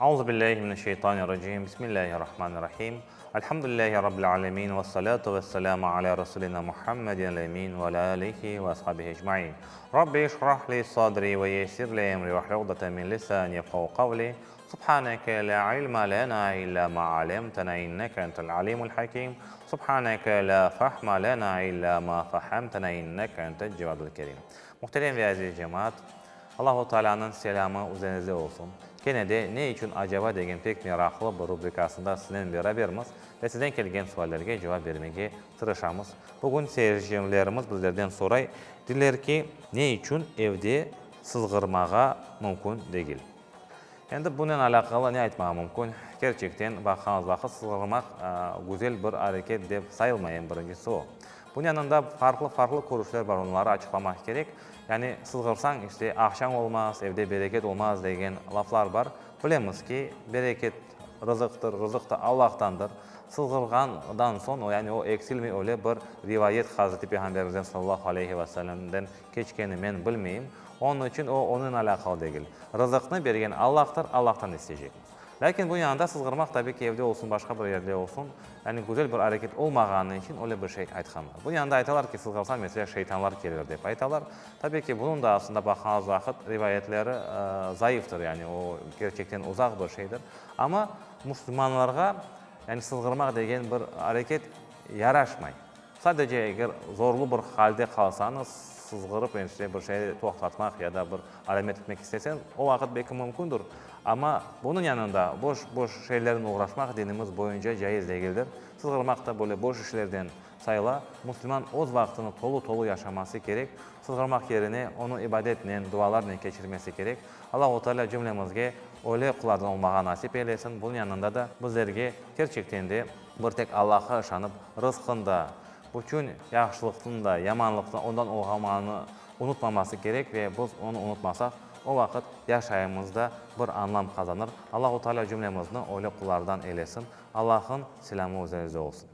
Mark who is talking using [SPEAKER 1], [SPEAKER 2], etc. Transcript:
[SPEAKER 1] Auzu billahi mineşşeytanirracim. Bismillahirrahmanirrahim. Elhamdülillahi Rabbil alemin. Vessalatu vesselamu ala Rasulina Muhammedin emin ve ala alihi ve ashabihi ecmain. Rabbi işrah li sadri ve yessir li emri ve hlul uqdeten min lisani yefkahu kavli. Subhaneke la ilme lena illa ma alemtena inneke entel alimul hakim. Subhaneke la fahme lena illa ma fahemtena inneke entel cevadul kerim. Muhterem ve aziz cemaat, Allahu Taalânıñ selâmı üzeriñizde olsun. Kene de Ne içün acaba degen pek meraqlı bir rubrikasında siznen berabermiz ve sizden kelgen suallerge cevap bermege tırışamız. Bugün seyircilerimiz bizlerden soray, deyler ki, ne içün evde sızğırmağa mümkün degil? Endi bunen alâqalı ne aytmağa mümkün? Kerçekten, baqqanız vaqıt sızğırmaq güzel bir areket dep sayılmay, eñ birincisi o. Bunıñ yanında farqlı-farqlı körüşler bar, onları açıqlamaq kerek. Yani sızğırsañ, işte, aqşañ olmaz, evde bereket olmaz degen laflar bar. Bilemiz ki, bereket rızıqtır, rızıq da Allahtandır. Sızğırğandan soñ, o, yani o eksilmey, öyle bir rivayet Hazreti Peyğamberimizden, sallallahu aleyhi ve sellemden, keçkeni men bilmeyim. Onıñ içün o, onıñ alâqalı degil. Rızıqnı bergen Allahtır, Allahtan isteycekmiz. Lâkin bu yanında sızğırmaq, tabiy ki, evde olsun, başqa bir yerde olsun, yani güzel bir areket olmağanı içün öyle bir şey aytqanlar. Bu yanında aytalar ki, sızğırsañ, meselâ, şeytanlar kelir, dep aytalar. Tabiy ki, bunıñ da aslında baqğanımız vaqıt rivayetleri zayıftır, yani o, kerçekten uzaq bir şeydir. Amma musulmanlarğa, yani sızğırmaq degen bir areket yaraşmay. Sadece eger zorlu bir halde qalsañız, sızğırıp ense bir şey toqtatmaq ya da bir alâmet etmek isteseñiz, o vaqıt belki mümkündür. Amma bunıñ yanında boş boş şeylernen oğraşmaq dinimiz boyunca caiz degildir. Sızğırmaq da böyle boş işlerden sayıla. Musulman öz vaqtını tolu-tolu yaşaması kerek. Sızğırmaq yerine onı ibadetnen, dualarnen keçirmesi kerek. Allahu Teala cümlemizge öyle qullardan olmağa nasip eylesin. Bunıñ yanında da bizlerge kerçekten de Bir tek Allahqa ışanıp, rızqında, bütün yahşılıqnıñ da, yamanlıqnıñ da Ondan olğanını unutmaması kerek ve biz Onı unutmasaq, o vaqıt yaşayımız da bir añlam qazanır. Allahu Teala cümlemizni öyle qullardan eylesin. Allah'ın selâmı üzerinizde olsun.